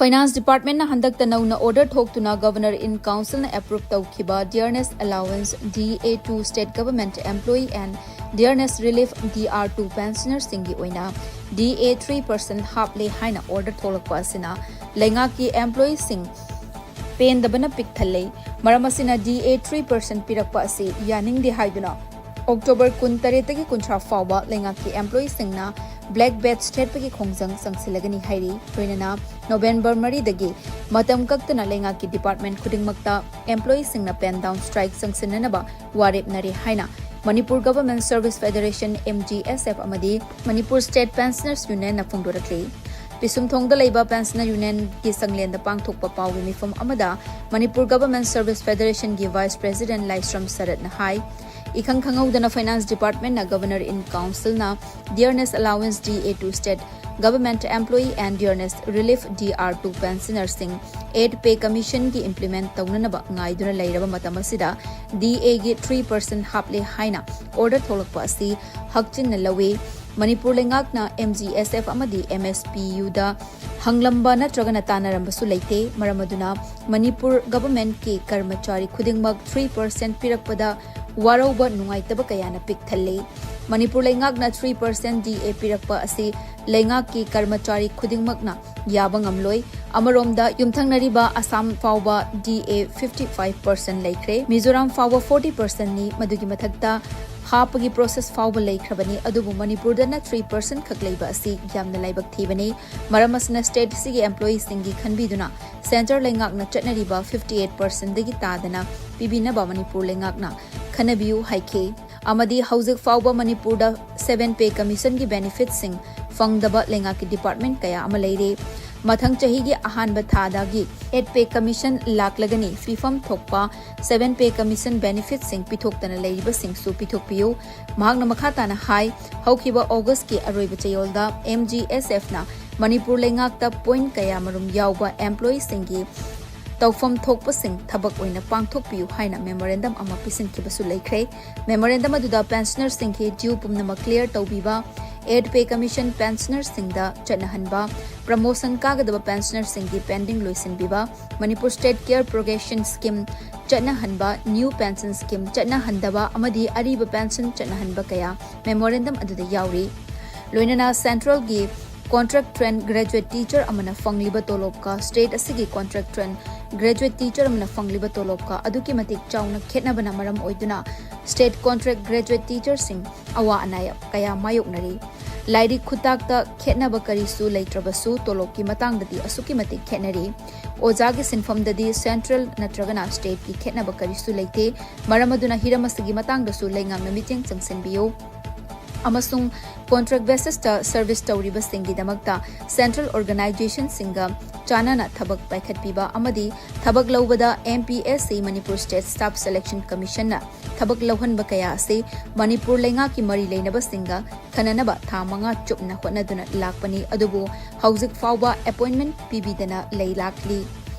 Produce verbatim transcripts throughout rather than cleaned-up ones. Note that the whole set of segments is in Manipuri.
Finance Department ꯅ ꯍꯟꯗꯛꯇ ꯅꯧꯅ order ꯊꯣꯛꯇꯨꯅ Governor in Council ꯅ approve ꯇꯧꯈꯤꯕ Dearness Allowance D A two State Government Employee and Dearness Relief D R two pensioner ꯁꯤꯡꯒꯤ ꯑꯣꯏꯅ D A three percent ꯍꯥꯞꯂꯦ ꯍꯥꯏꯅ order ꯊꯣꯛꯂꯛꯄ ꯑꯁꯤꯅ ꯂꯩꯉꯥꯛꯀꯤ employee ꯁꯤꯡ ꯄꯦꯟꯗꯕꯅ ꯄꯤꯛ ꯊꯜꯂꯦ꯫ ꯃꯔꯝ ꯑꯁꯤꯅ D A three percent ꯄꯤꯔꯛꯄ ꯑꯁꯤ ꯌꯥꯅꯤꯡꯗꯦ ꯍꯥꯏꯗꯨꯅ October ꯀꯨꯟꯇꯔꯦꯠꯇꯒꯤ ꯀꯨꯟꯊ꯭ꯔꯥ ꯐꯥꯎꯕ ꯂꯩꯉꯥꯛꯀꯤ employee ꯁꯤꯡꯅ black badge ꯊꯦꯠꯄꯒꯤ ꯈꯣꯡꯖꯪ ꯆꯪꯁꯤꯜꯂꯒꯅꯤ ꯍꯥꯏꯔꯤ꯫ ꯂꯣꯏꯅꯅ November ꯃꯔꯤꯗꯒꯤ ꯃꯇꯝ ꯀꯛꯇꯅ ꯂꯩꯉꯥꯛꯀꯤ department ꯈꯨꯗꯤꯡꯃꯛꯇ employee ꯁꯤꯡꯅ pen down strike ꯆꯪꯁꯤꯟꯅꯅꯕ ꯋꯥꯔꯦꯞꯅꯔꯦ ꯍꯥꯏꯅ Manipur Government Service Federation, M G S F, ꯑꯃꯗꯤ Manipur State Pensioners Union ꯅ ꯐꯣꯡꯗꯣꯔꯛꯂꯤ꯫ ꯄꯤꯁꯨꯝꯊꯣꯡꯗ ꯂꯩꯕ Pensioner Union ꯒꯤ ꯁꯪꯂꯦꯟꯗ ꯄꯥꯡꯊꯣꯛꯄ ꯄꯥꯎꯒꯤ ꯃꯤꯐꯝ ꯑꯃꯗ Manipur Government Service Federation ꯒꯤ Vice President ꯂꯥꯏꯁ꯭ꯔꯝ ꯁꯔꯠꯅ ꯍꯥꯏ, ꯏꯈꯪ ꯈꯪꯍꯧꯗꯅ Finance Department ꯅ Governor in Council ꯅ Dearness Allowance D A two State Government Employee and Dearness Relief D R two pensioner ꯁꯤꯡ eighth Pay Commission ꯒꯤ implement ꯇꯧꯅꯅꯕ ꯉꯥꯏꯗꯨꯅ ꯂꯩꯔꯕ ꯃꯇꯝ ꯑꯁꯤꯗ D A ꯒꯤ three percent ꯍꯥꯞꯂꯦ ꯍꯥꯏꯅ order ꯊꯣꯛꯂꯛꯄ ꯑꯁꯤ ꯍꯛꯆꯤꯟꯅ ꯂꯧꯏ꯫ ꯃꯅꯤꯄꯨꯔ ꯂꯩꯉꯥꯛꯅ M G S F ꯑꯃꯗꯤ M S P U ꯗ ꯍꯪꯂꯝꯕ ꯅꯠꯇ꯭ꯔꯒꯅ ꯇꯥꯟꯅꯔꯝꯕꯁꯨ ꯂꯩꯇꯦ꯫ ꯃꯔꯝ ꯑꯗꯨꯅ ꯃꯅꯤꯄꯨꯔ government ꯀꯤ ꯀꯔꯃꯆꯥꯔꯤ ꯈꯨꯗꯤꯡꯃꯛ three percent ꯄꯤꯔꯛꯄꯗ ꯋꯥꯔꯧꯕ ꯅꯨꯡꯉꯥꯏꯇꯕ ꯀꯌꯥꯅ ꯄꯤꯛ ꯊꯜꯂꯤ꯫ ꯃꯅꯤꯄꯨꯔ ꯂꯩꯉꯥꯛꯅ three percent D A ꯄꯤꯔꯛꯄ ꯑꯁꯤ ꯂꯩꯉꯥꯛꯀꯤ ꯀꯔꯃꯆꯥꯔꯤ ꯈꯨꯗꯤꯡꯃꯛꯅ ꯌꯥꯕ ꯉꯝꯂꯣꯏ꯫ ꯑꯃꯔꯣꯝꯗ ꯌꯨꯝꯊꯪꯅꯔꯤꯕ ꯑꯁꯥꯝ ꯐꯥꯎꯕ D A fifty five percent ꯂꯩꯈ꯭ꯔꯦ, ꯃꯤꯖꯣꯔꯥꯝ ꯐꯥꯎꯕ forty percent ꯅꯤ꯫ ꯃꯗꯨꯒꯤ ꯃꯊꯛꯇ ꯍꯥꯞꯄꯒꯤ process ꯐꯥꯎꯕ ꯂꯩꯈ꯭ꯔꯕꯅꯤ꯫ ꯑꯗꯨꯕꯨ ꯃꯅꯤꯄꯨꯔꯗꯅ three percent ꯈꯛ ꯂꯩꯕ ꯑꯁꯤ ꯌꯥꯝꯅ ꯂꯥꯏꯕꯛ ꯊꯤꯕꯅꯤ꯫ ꯃꯔꯝ ꯑꯁꯤꯅ state ꯑꯁꯤꯒꯤ employee ꯁꯤꯡꯒꯤ ꯈꯟꯕꯤꯗꯨꯅ centre ꯂꯩꯉꯥꯛꯅ ꯆꯠꯅꯔꯤꯕ fifty eight percent ꯗꯒꯤ ꯇꯥꯗꯅ ꯄꯤꯕꯤꯅꯕ ꯃꯅꯤꯄꯨꯔ ꯂꯩꯉꯥꯛꯅ ꯈꯟꯅꯕꯤꯌꯨ ꯍꯥꯏꯈꯤ꯫ ꯑꯃꯗꯤ ꯍꯧꯖꯤꯛ ꯐꯥꯎꯕ ꯃꯅꯤꯄꯨꯔꯗ seven Pay Commission ꯒꯤ benefit ꯁꯤꯡ ꯐꯪꯗꯕ ꯂꯩꯉꯥꯛꯀꯤ department ꯀꯌꯥ ꯑꯃ ꯂꯩꯔꯤ꯫ ꯃꯊꯪ ꯆꯍꯤꯒꯤ ꯑꯍꯥꯟꯕ ꯊꯥꯗꯒꯤ eighth Pay Commission ꯂꯥꯛꯂꯒꯅꯤ꯫ ꯐꯤꯐꯝ ꯊꯣꯛꯄ seven Pay Commission benefit ꯁꯤꯡ ꯄꯤꯊꯣꯛꯇꯅ ꯂꯩꯔꯤꯕꯁꯤꯡꯁꯨ ꯄꯤꯊꯣꯛꯄꯤꯌꯨ꯫ ꯃꯍꯥꯛꯅ ꯃꯈꯥ ꯇꯥꯅ ꯍꯥꯏ, ꯍꯧꯈꯤꯕ August ꯀꯤ ꯑꯔꯣꯏꯕ ꯆꯌꯣꯜꯗ M G S F ꯅ ꯃꯅꯤꯄꯨꯔ ꯂꯩꯉꯥꯛꯇ point ꯀꯌꯥꯃꯔꯨꯝ ꯌꯥꯎꯕ employee ꯁꯤꯡꯒꯤ ꯇꯧꯐꯝ ꯊꯣꯛꯄꯁꯤꯡ ꯊꯕꯛ ꯑꯣꯏꯅ ꯄꯥꯡꯊꯣꯛꯄꯤꯌꯨ ꯍꯥꯏꯅ memorandum ꯑꯃ ꯄꯤꯁꯤꯟꯈꯤꯕꯁꯨ ꯂꯩꯈ꯭ꯔꯦ꯫ Memorandum ꯑꯗꯨꯗ pensioner ꯁꯤꯡꯒꯤ due ꯄꯨꯝꯅꯃꯛ clear ꯇꯧꯕꯤꯕ, ꯑꯦꯠ ꯄꯦ ꯀꯃꯤꯁꯟ ꯄꯦꯟꯁꯅꯔꯁꯤꯡꯗ ꯆꯠꯅꯍꯟꯕ, ꯄ꯭ꯔꯃꯣꯁꯟ ꯀꯥꯒꯗꯕ ꯄꯦꯟꯁꯅꯔꯁꯤꯡꯒꯤ ꯄꯦꯟꯗꯤꯡ ꯂꯣꯏꯁꯤꯟꯕꯤꯕ, Manipur state care progression scheme ꯆꯠꯅꯍꯟꯕ, ꯅ꯭ꯌꯨ ꯄꯦꯟꯁꯟ ꯁ꯭ꯀꯤꯝ ꯆꯠꯅꯍꯟꯗꯕ ꯑꯃꯗꯤ ꯑꯔꯤꯕ ꯄꯦꯟꯁꯟ ꯆꯠꯅꯍꯟꯕ ꯀꯌꯥ ꯃꯦꯃꯣꯔꯦꯟꯗꯝ ꯑꯗꯨꯗ ꯌꯥꯎꯔꯤ꯫ ꯂꯣꯏꯅꯅ ꯁꯦꯟꯇ꯭ꯔꯦꯜꯒꯤ ꯀꯣꯟꯇ꯭ꯔꯦꯛ ꯇ꯭ꯔꯦꯟ ꯒ꯭ꯔꯦꯖꯨꯑꯦꯠ ꯇꯤꯆꯔ ꯑꯃꯅ ꯐꯪꯂꯤꯕ ꯇꯣꯂꯣꯞꯀ ꯁ꯭ꯇꯦꯠ ꯑꯁꯤꯒꯤ ꯀꯣꯟꯇ꯭ꯔꯦꯛ ꯇ꯭ꯔꯦꯟ ꯒ꯭ꯔꯦꯖꯨꯑꯦꯠ ꯇꯤꯆꯔ ꯑꯃꯅ ꯐꯪꯂꯤꯕ ꯇꯣꯂꯣꯞꯀ ꯑꯗꯨꯛꯀꯤ ꯃꯇꯤꯛ ꯆꯥꯎꯅ ꯈꯦꯠꯅꯕꯅ ꯃꯔꯝ ꯑꯣꯏꯗꯨꯅ ꯁ꯭ꯇꯦꯠ ꯀꯣꯟꯇ꯭ꯔꯦꯛ ꯒ꯭ꯔꯦꯖꯨꯑꯦꯠ ꯇꯤꯆꯔꯁꯤꯡ ꯑꯋꯥ ꯑꯅꯥ ꯀꯌꯥ ꯃꯥꯌꯣꯛꯅꯔꯤ꯫ ꯂꯥꯏꯔꯤꯛ ꯈꯨꯇꯥꯛꯇ ꯈꯦꯠꯅꯕ ꯀꯔꯤꯁꯨ ꯂꯩꯇ꯭ꯔꯕꯁꯨ ꯇꯣꯂꯣꯞꯀꯤ ꯃꯇꯥꯡꯗꯗꯤ ꯑꯁꯨꯛꯀꯤ ꯃꯇꯤꯛ ꯈꯦꯠꯅꯔꯤ꯫ ꯑꯣꯖꯥꯒꯤ ꯁꯤꯟꯐꯝꯗꯗꯤ ꯁꯦꯟꯇ꯭ꯔꯦꯜ ꯅꯠꯇ꯭ꯔꯒꯅ ꯁ꯭ꯇꯦꯠꯀꯤ ꯈꯦꯠꯅꯕ ꯀꯔꯤꯁꯨ ꯂꯩꯇꯦ꯫ ꯃꯔꯝ ꯑꯗꯨꯅ ꯍꯤꯔꯝ ꯑꯁꯤꯒꯤ ꯃꯇꯥꯡꯗꯁꯨ ꯂꯩꯉꯥꯛꯅ ꯃꯤꯠꯌꯦꯡ ꯆꯪꯁꯤꯟꯕꯤꯌꯨ꯫ ꯑꯃꯁꯨꯡ ꯀꯣꯟꯇ꯭ꯔꯦꯛ ꯕꯦꯁꯤꯁꯇ ꯁꯔꯚꯤꯁ ꯇꯧꯔꯤꯕꯁꯤꯡꯒꯤꯗꯃꯛꯇ ꯁꯦꯟꯇ꯭ꯔꯦꯜ ꯑꯣꯔꯒꯅꯥꯏꯖꯦꯁꯟꯁꯤꯡꯒ ꯆꯥꯟꯅꯅ ꯊꯕꯛ ꯄꯥꯏꯈꯠꯄꯤꯕ ꯑꯃꯗꯤ ꯊꯕꯛ ꯂꯧꯕꯗ M P S C, Manipur state staff selection ꯀꯃꯤꯁꯟꯅ ꯊꯕꯛ ꯂꯧꯍꯟꯕ ꯀꯌꯥ ꯑꯁꯤ ꯃꯅꯤꯄꯨꯔ ꯂꯩꯉꯥꯛꯀꯤ ꯃꯔꯤ ꯂꯩꯅꯕꯁꯤꯡꯒ ꯈꯟꯅꯅꯕ ꯊꯥ ꯃꯉꯥ ꯆꯨꯞꯅ ꯍꯣꯠꯅꯗꯨꯅ ꯂꯥꯛꯄꯅꯤ, ꯑꯗꯨꯕꯨ ꯍꯧꯖꯤꯛ ꯐꯥꯎꯕ ꯑꯦꯄꯣꯏꯟꯃꯦꯟꯠ ꯄꯤꯕꯤꯗꯅ ꯂꯩ ꯂꯥꯛꯂꯤ꯫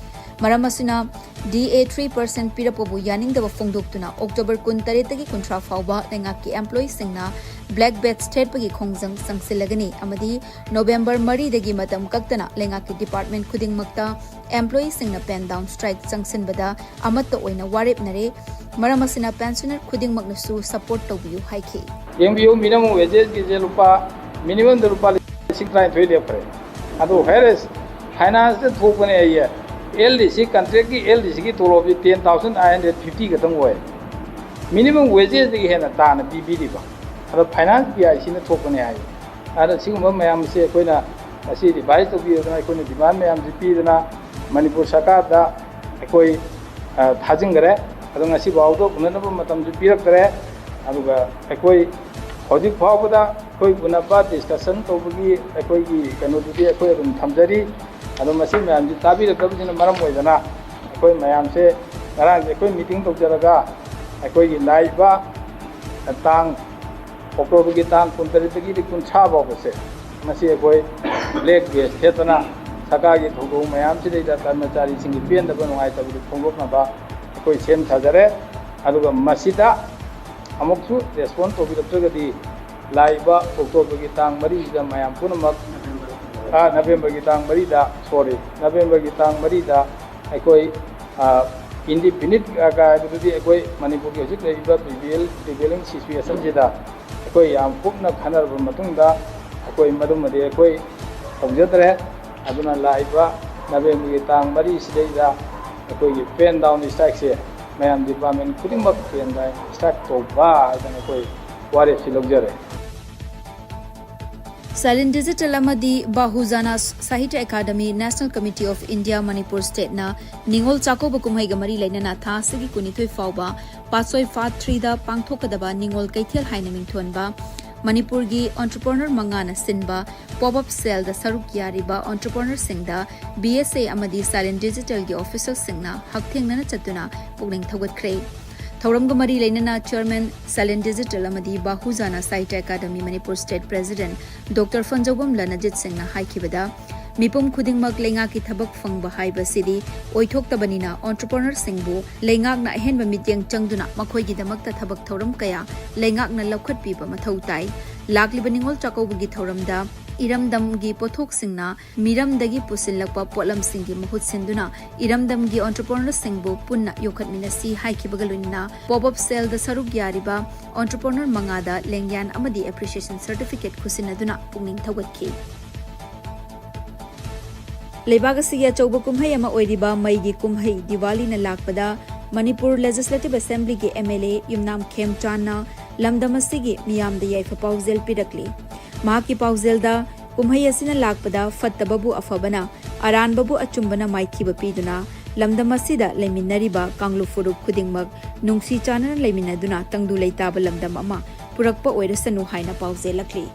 ꯃꯔꯝ ꯑꯁꯤꯅ, ꯗꯤ ꯑꯦ ꯊ꯭ꯔꯤ ꯄꯔꯁꯦꯟꯠ ꯄꯤꯔꯛꯄꯕꯨ ꯌꯥꯅꯤꯡꯗꯕ ꯐꯣꯡꯗꯣꯛꯇꯨꯅ ꯑꯣꯛꯇꯣꯕꯔ ꯀꯨꯟꯇꯔꯦꯠꯇꯒꯤ ꯀꯨꯟꯊ꯭ꯔꯥ ꯐꯥꯎꯕ ꯂꯩꯉꯥꯛꯀꯤ ꯑꯦꯝꯄ꯭ꯂꯣꯌꯤꯁꯤꯡꯅ ꯕ꯭ꯂꯦꯛ ꯕꯦꯖ ꯊꯦꯠꯄꯒꯤ ꯈꯣꯡꯖꯪ ꯆꯪꯁꯤꯜꯂꯒꯅꯤ ꯑꯃꯗꯤ ꯅꯣꯕꯦꯝꯕꯔ ꯃꯔꯤꯗꯒꯤ ꯃꯇꯝ ꯀꯛꯇꯅ ꯂꯩꯉꯥꯛꯀꯤ ꯗꯤꯄꯥꯔꯠꯃꯦꯟꯠ ꯈꯨꯗꯤꯡꯃꯛꯇ ꯑꯦꯝꯄ꯭ꯂꯣꯌꯤꯁꯤꯡꯅ ꯄꯦꯟ ꯗꯥꯎꯟ ꯁ꯭ꯇ꯭ꯔꯥꯏꯛ ꯆꯪꯁꯤꯟꯕꯗ ꯑꯃꯠꯇ ꯑꯣꯏꯅ ꯋꯥꯔꯦꯞꯅꯔꯦ꯫ ꯃꯔꯝ ꯑꯁꯤꯅ ꯄꯦꯟꯁꯅꯔ ꯈꯨꯗꯤꯡꯃꯛꯅꯁꯨ ꯁꯄꯣꯔꯠ ꯇꯧꯕꯤꯌꯨ ꯍꯥꯏꯈꯤ꯫ ꯌꯦꯡꯕꯤꯌꯨ, ꯃꯤꯅꯤꯃꯝ ꯋꯦꯖꯦꯁꯀꯤꯁꯦ ꯂꯨꯄꯥ, ꯃꯤꯅꯤꯃꯝꯗ ꯂꯨꯄꯥ ꯂꯤꯁꯤꯡ ꯇꯔꯥꯅꯤꯊꯣꯏ ꯂꯦꯞꯈ꯭ꯔꯦ꯫ ꯑꯗꯣ ꯍꯥꯏꯌꯔꯦꯁ ꯐꯥꯏꯅꯥꯟꯁꯇ ꯊꯣꯛꯄꯅꯦ ꯑꯩꯌꯦ꯫ ꯑꯦꯜ ꯗꯤ ꯁꯤ ꯀꯟꯇ꯭ꯔꯦꯛꯀꯤ ꯑꯦꯜ ꯗꯤ ꯁꯤꯒꯤ ꯇꯣꯂꯣꯞꯁꯤ ten thousand eight hundred fifty ꯈꯛꯇꯪ ꯑꯣꯏ꯫ ꯃꯤꯅꯤꯃꯝ ꯋꯦꯖꯦꯁꯇꯒꯤ ꯍꯦꯟꯅ ꯇꯥꯅ ꯄꯤꯕꯤꯔꯤꯕ꯫ ꯑꯗꯣ ꯐꯥꯏꯅꯥꯟꯁ ꯄꯤ ꯑꯥꯏ ꯁꯤꯅ ꯊꯣꯛꯄꯅꯦ ꯍꯥꯏ꯫ ꯑꯗ ꯁꯤꯒꯨꯝꯕ ꯃꯌꯥꯝꯁꯦ ꯑꯩꯈꯣꯏꯅ ꯉꯁꯤ ꯔꯤꯚꯥꯏꯁ ꯇꯧꯕꯤꯔꯗꯅ, ꯑꯩꯈꯣꯏꯅ ꯗꯤꯃꯥꯟ ꯃꯌꯥꯝꯁꯤ ꯄꯤꯗꯅ ꯃꯅꯤꯄꯨꯔ ꯁꯔꯀꯥꯔꯗ ꯑꯩꯈꯣꯏ, ꯑ, ꯊꯥꯖꯤꯟꯈꯔꯦ꯫ ꯑꯗꯣ ꯉꯁꯤ ꯐꯥꯎꯗ ꯎꯅꯅꯕ ꯃꯇꯝꯁꯨ ꯄꯤꯔꯛꯇꯔꯦ꯫ ꯑꯗꯨꯒ ꯑꯩꯈꯣꯏ ꯍꯧꯖꯤꯛ ꯐꯥꯎꯕꯗ ꯑꯩꯈꯣꯏ ꯎꯅꯕ, ꯗꯤꯁꯀꯁꯟ ꯇꯧꯕꯒꯤ ꯑꯩꯈꯣꯏꯒꯤ ꯀꯩꯅꯣꯗꯨꯗꯤ ꯑꯩꯈꯣꯏ ꯑꯗꯨꯝ ꯊꯝꯖꯔꯤ꯫ ꯑꯗꯣ ꯃꯁꯤ ꯃꯌꯥꯝꯁꯤ ꯇꯥꯕꯤꯔꯛꯇꯕꯁꯤꯅ ꯃꯔꯝ ꯑꯣꯏꯗꯅ ꯑꯩꯈꯣꯏ ꯃꯌꯥꯝꯁꯦ ꯉꯔꯥꯡꯁꯦ ꯑꯩꯈꯣꯏ ꯃꯤꯇꯤꯡ ꯇꯧꯖꯔꯒ ꯑꯩꯈꯣꯏꯒꯤ ꯂꯥꯛꯏꯕ ꯇꯥꯡ, ꯑꯣꯛꯇꯣꯕꯔꯒꯤ ꯇꯥꯡ ꯀꯨꯟꯇꯔꯦꯠꯇꯒꯤꯗꯤ ꯀꯨꯟꯊ꯭ꯔꯥ ꯐꯥꯎꯕꯁꯦ ꯃꯁꯤ ꯑꯩꯈꯣꯏ ꯕ꯭ꯂꯦꯛ ꯕꯦꯖ ꯊꯦꯠꯇꯅ ꯁꯔꯀꯥꯔꯒꯤ ꯊꯧꯗꯣꯛ ꯃꯌꯥꯝꯁꯤꯗꯩꯗ ꯀꯔꯃꯆꯥꯔꯤꯁꯤꯡꯒꯤ ꯄꯦꯟꯗꯕ ꯅꯨꯡꯉꯥꯏꯇꯕꯗꯨ ꯐꯣꯡꯗꯣꯛꯅꯕ ꯑꯩꯈꯣꯏ ꯁꯦꯝ ꯁꯥꯖꯔꯦ꯫ ꯑꯗꯨꯒ ꯃꯁꯤꯗ ꯑꯃꯨꯛꯁꯨ ꯔꯦꯁꯄꯣꯟ ꯇꯧꯕꯤꯔꯛꯇ꯭ꯔꯒꯗꯤ ꯂꯥꯛꯏꯕ ꯑꯣꯛꯇꯣꯕꯔꯒꯤ ꯇꯥꯡ ꯃꯔꯤꯁꯤꯗ ꯃꯌꯥꯝ ꯄꯨꯝꯅꯃꯛ, ꯑꯥ, ꯅꯕꯦꯝꯕꯔꯒꯤ ꯇꯥꯡ ꯃꯔꯤꯗ, ꯁꯣꯔꯤ, ꯅꯕꯦꯝꯕꯔꯒꯤ ꯇꯥꯡ ꯃꯔꯤꯗ ꯑꯩꯈꯣꯏ, ꯑꯥ, ꯏꯟꯗꯤꯐꯤꯅꯤꯠ ꯀꯥꯏꯕꯗꯨꯗꯤ ꯑꯩꯈꯣꯏ ꯃꯅꯤꯄꯨꯔꯒꯤ ꯍꯧꯖꯤꯛ ꯂꯩꯔꯤꯕ ꯄ꯭ꯔꯤꯚꯦꯜ ꯄ꯭ꯔꯤꯚꯦꯂꯤꯡ ꯁꯤꯆꯨꯋꯦꯁꯟꯁꯤꯗ ꯑꯩꯈꯣꯏ ꯌꯥꯝ ꯀꯨꯞꯅ ꯈꯟꯅꯔꯕ ꯃꯇꯨꯡꯗ ꯑꯩꯈꯣꯏ ꯃꯗꯨꯃꯗꯤ ꯑꯩꯈꯣꯏ ꯇꯧꯖꯗ꯭ꯔꯦ꯫ ꯑꯗꯨꯅ ꯂꯥꯛꯏꯕ ꯅꯕꯦꯝꯕꯔꯒꯤ ꯇꯥꯡ ꯃꯔꯤꯁꯤꯗꯩꯗ ꯑꯩꯈꯣꯏꯒꯤ ꯄꯦꯟ ꯗꯥꯎꯟ ꯁ꯭ꯇ꯭ꯔꯥꯏꯛꯁꯦ ꯃꯌꯥꯝ ꯗꯤꯄꯥꯔꯠꯃꯦꯟ ꯈꯨꯗꯤꯡꯃꯛ ꯄꯦꯟ ꯗꯥꯎꯟ ꯁ꯭ꯇ꯭ꯔꯥꯏꯛ ꯇꯧꯕ ꯍꯥꯏꯗꯅ ꯑꯩꯈꯣꯏ ꯋꯥꯔꯦꯞꯁꯤ ꯂꯧꯖꯔꯦ꯫ ꯁꯥꯏꯂꯦꯟ ꯗꯤꯖꯤꯇꯦꯜ ꯑꯃꯗꯤ Bahujana Sahitya academy National Committee of India Manipur Stateꯅ ꯅꯤꯉꯣꯜ ꯆꯥꯛꯀꯧꯕ ꯀꯨꯝꯍꯩꯒ ꯃꯔꯤ ꯂꯩꯅꯅ ꯊꯥ ꯑꯁꯤꯒꯤ ꯀꯨꯟꯅꯤꯊꯣꯏ ꯐꯥꯎꯕ ꯄꯥꯠꯁꯣꯏ ꯐꯥꯠ ꯊ꯭ꯔꯤꯗ ꯄꯥꯡꯊꯣꯛꯀꯗꯕ ꯅꯤꯉꯣꯜ ꯀꯩꯊꯦꯜ ꯍꯥꯏꯅ ꯃꯤꯡꯊꯣꯟꯕ ꯃꯅꯤꯄꯨꯔꯒꯤ entrepreneur ꯃꯉꯥꯅ ꯁꯤꯟꯕ pop-up saleꯗ ꯁꯔꯨꯛ ꯌꯥꯔꯤꯕ entrepreneurꯁꯤꯡꯗ BSA ꯑꯃꯗꯤ ꯁꯥꯏꯂꯦꯟ ꯗꯤꯖꯤꯇꯦꯜꯒꯤ officialꯁꯤꯡꯅ ꯍꯛꯊꯦꯡꯅꯅ ꯆꯠꯇꯨꯅ ꯄꯨꯛꯅꯤꯡ ꯊꯧꯒꯠꯈ꯭ꯔꯦ꯫ ꯊꯧꯔꯝꯒ ꯃꯔꯤ ꯂꯩꯅꯅ chairman, ꯁꯥꯏꯂꯦꯟ ꯗꯤꯖꯤꯇꯦꯜ ꯑꯃꯗꯤ Bahujana Sahitya academy Manipur state president Doctor Phanjoubam Lanjit ꯁꯤꯡꯅ ꯍꯥꯏꯈꯤꯕꯗ, ꯃꯤꯄꯨꯝ ꯈꯨꯗꯤꯡꯃꯛ ꯂꯩꯉꯥꯛꯀꯤ ꯊꯕꯛ ꯐꯪꯕ ꯍꯥꯏꯕꯁꯤꯗꯤ ꯑꯣꯏꯊꯣꯛꯇꯕꯅꯤꯅ entrepreneurꯁꯤꯡꯕꯨ ꯂꯩꯉꯥꯛꯅ ꯑꯍꯦꯟꯕ ꯃꯤꯠꯌꯦꯡ ꯆꯪꯗꯨꯅ ꯃꯈꯣꯏꯒꯤꯗꯃꯛꯇ ꯊꯕꯛ ꯊꯧꯔꯝ ꯀꯌꯥ ꯂꯩꯉꯥꯛꯅ ꯂꯧꯈꯠꯄꯤꯕ ꯃꯊꯧ ꯇꯥꯏ꯫ ꯂꯥꯛꯂꯤꯕ ꯅꯤꯉꯣꯜ ꯆꯥꯛꯀꯧꯕꯒꯤ ꯊꯧꯔꯝꯗ ꯏꯔꯝꯗꯝꯒꯤ ꯄꯣꯠꯊꯣꯛꯁꯤꯡꯅ ꯃꯤꯔꯝꯗꯒꯤ ꯄꯨꯁꯤꯜꯂꯛꯄ ꯄꯣꯠꯂꯝꯁꯤꯡꯒꯤ ꯃꯍꯨꯠ ꯁꯤꯟꯗꯨꯅ ꯏꯔꯝꯗꯝꯒꯤ entrepreneurꯁꯤꯡꯕꯨ ꯄꯨꯟꯅ ꯌꯣꯛꯈꯠꯃꯤꯟꯅꯁꯤ ꯍꯥꯏꯈꯤꯕꯒ ꯂꯣꯏꯅꯅ pop-up saleꯗ ꯁꯔꯨꯛ ꯌꯥꯔꯤꯕ entrepreneur ꯃꯉꯥꯗ ꯂꯦꯡꯌꯥꯟ ꯑꯃꯗꯤ appreciation certificate ꯈꯨꯠꯁꯤꯟꯅꯗꯨꯅ ꯄꯨꯛꯅꯤꯡ ꯊꯧꯒꯠꯈꯤ꯫ ꯂꯩꯕꯥꯛ ꯑꯁꯤꯒꯤ ꯑꯆꯧꯕ ꯀꯨꯝꯍꯩ ꯑꯃ ꯑꯣꯏꯔꯤꯕ ꯃꯩꯒꯤ ꯀꯨꯝꯍꯩ ꯗꯤꯋꯥꯂꯤꯅ ꯂꯥꯛꯄꯗ ꯃꯅꯤꯄꯨꯔ Legislative Assemblyꯒꯤ MLA ꯌꯨꯝꯅꯥꯝ ꯈꯦꯝꯆꯥꯟꯅ ꯂꯝꯗꯝ ꯑꯁꯤꯒꯤ ꯃꯤꯌꯥꯝꯗ ꯌꯥꯏꯐ ꯄꯥꯎꯖꯦꯜ ꯄꯤꯔꯛꯂꯤ꯫ ꯃꯍꯥꯛꯀꯤ ꯄꯥꯎꯖꯦꯜꯗ, ꯀꯨꯝꯍꯩ ꯑꯁꯤꯅ ꯂꯥꯛꯄꯗ ꯐꯠꯇꯕꯕꯨ ꯑꯐꯕꯅ, ꯑꯔꯥꯟꯕꯕꯨ ꯑꯆꯨꯝꯕꯅ ꯃꯥꯏꯊꯤꯕ ꯄꯤꯗꯨꯅ ꯂꯝꯗꯝ ꯑꯁꯤꯗ ꯂꯩꯃꯤꯟꯅꯔꯤꯕ ꯀꯥꯡꯂꯨꯞ ꯐꯨꯔꯨꯞ ꯈꯨꯗꯤꯡꯃꯛ ꯅꯨꯡꯁꯤ ꯆꯥꯟꯅꯅ ꯂꯩꯃꯤꯟꯅꯗꯨꯅ ꯇꯪꯗꯨ ꯂꯩꯇꯥꯕ ꯂꯝꯗꯝ ꯑꯃ ꯄꯨꯔꯛꯄ ꯑꯣꯏꯔꯁꯅꯨ ꯍꯥꯏꯅ ꯄꯥꯎꯖꯦꯜꯂꯛꯂꯤ꯫